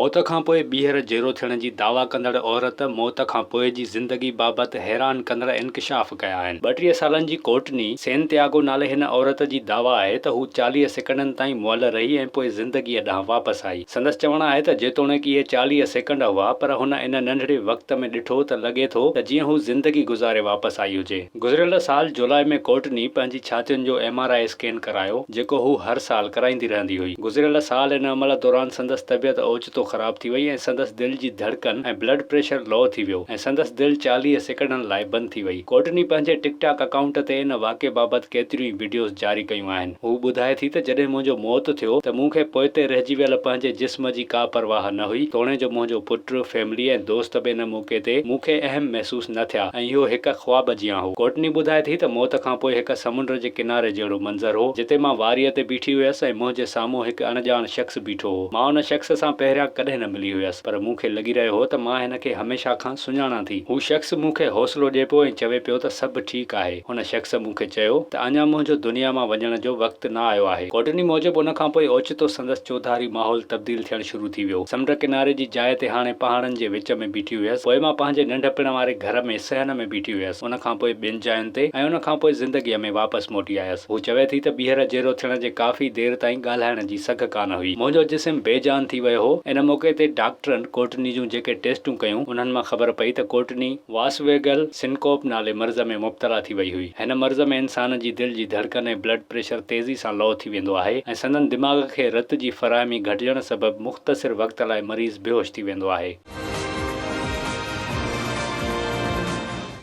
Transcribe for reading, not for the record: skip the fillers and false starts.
موت کان پوء ٻيهر جيئرو ٿيڻ جي دعويٰ ڪندڙ عورت موت کان پوء جي زندگي بابت حيران ڪندڙ انڪشاف ڪيا آهن. 32 سالن جي ڪورٽني سينتياگو نالي هن عورت جي دعويٰ آهي ته هو 40 سيڪنڊن تائين مئل رهي ۽ پوء زندگيء ڏانهن واپس آئي. سندس چوڻ آهي ته جيتوڻيڪ اهي 40 سيڪنڊ هئا پر هن ان ننڍڙي وقت ۾ ڏٺو ته لڳي ٿو ته جيئن هو زندگي گذاري واپس آئي هجي. گذريل سال جولاء ۾ ڪورٽني پنهنجي ڇاتين جو ايم آر I scan ڪرايو، جيڪو هو هر سال ڪرائيندي رهندي هئي. گذريل سال ان عمل دوران سندس طبيعت اوچتو خراب ٿي وئي ۽ سندس دل جي ڌڙڪن ۽ بلڊ پريشر لو ٿي ويو ۽ سندس دل 40 سيڪنڊن لاء بند ٿي وئي. ڪورٽني پنهنجي ٽڪ ٽاڪ اڪائونٽ تي ان واقعي بابت ڪيتريون ئي وڊيوز جاري ڪيون آهن. هو ٻڌائي ٿي ته جڏهن منهنجو موت ٿيو ته مون کي پوئتي رهجي ويل پنهنجي جسم جي ڪا پرواهه نه هئي، توڻي جو منهنجو پٽ، فيملي ۽ دوست به ان موقعي تي مون کي اهم محسوس نه ٿيا ۽ اهو هڪ خواب جيان هو. ڪورٽني ٻڌائي ٿي ته موت کان پوء هڪ سمنڊ جي ڪناري جهڙو منظر هو، جتي مان واريء تي بيٺي هيس ۽ منهنجي سامهون هڪ اڻڄاڻ شخص بيٺو هو. مان ان شخص سان پهريان ڪڏهن نه ملي هيس، پر مون کي لڳي رهيو هو ته مان هن کي هميشه کان سڃاڻان ٿي. هو شخص مون کي حوصلو ڏئي پيو ۽ چوي پيو ته سڀ ٺيڪ آهي. هن شخص مون کي چيو ته اڃا منهنجو دنيا مان وڃڻ جو وقت نه آيو آهي. ڪورٽني موجب ان کان پوء اوچتو سندس چوڌاري ماحول تبديل ٿيڻ شروع ٿي ويو. سمنڊ ڪناري جي جاء تي هاڻي پهاڙن جي وچ ۾ بيٺي هيس. پوء مان پنهنجي ننڍپڻ واري گهر ۾ صحن ۾ بيٺي هيس. ان کان پوء ٻين جاين تي ۽ ان کان پوء زندگيء ۾ واپس موٽي آيس. هو چوي ٿي ته ٻيهر جيئرو ٿيڻ جي ڪافي دير تائين ڳالهائڻ جي سگهه ڪانه هئي. منهنجو جسم بي جان ٿي ويو هو. ان موقعي تي ڊاڪٽرن ڪورٽني جون جيڪي ٽيسٽون ڪيون، انهن مان خبر پئي ته ڪورٽني واسويگل سنڪوپ نالي مرض ۾ مبتلا ٿي وئي هئي. هن مرض ۾ انسان جي دل جي ڌڙڪن ۽ بلڊ پريشر تيزي سان لو ٿي ويندو آهي ۽ سندن دماغ کي رت جي فراهمي گهٽجڻ سبب مختصر وقت لاء مريض بيهوش ٿي ويندو آهي.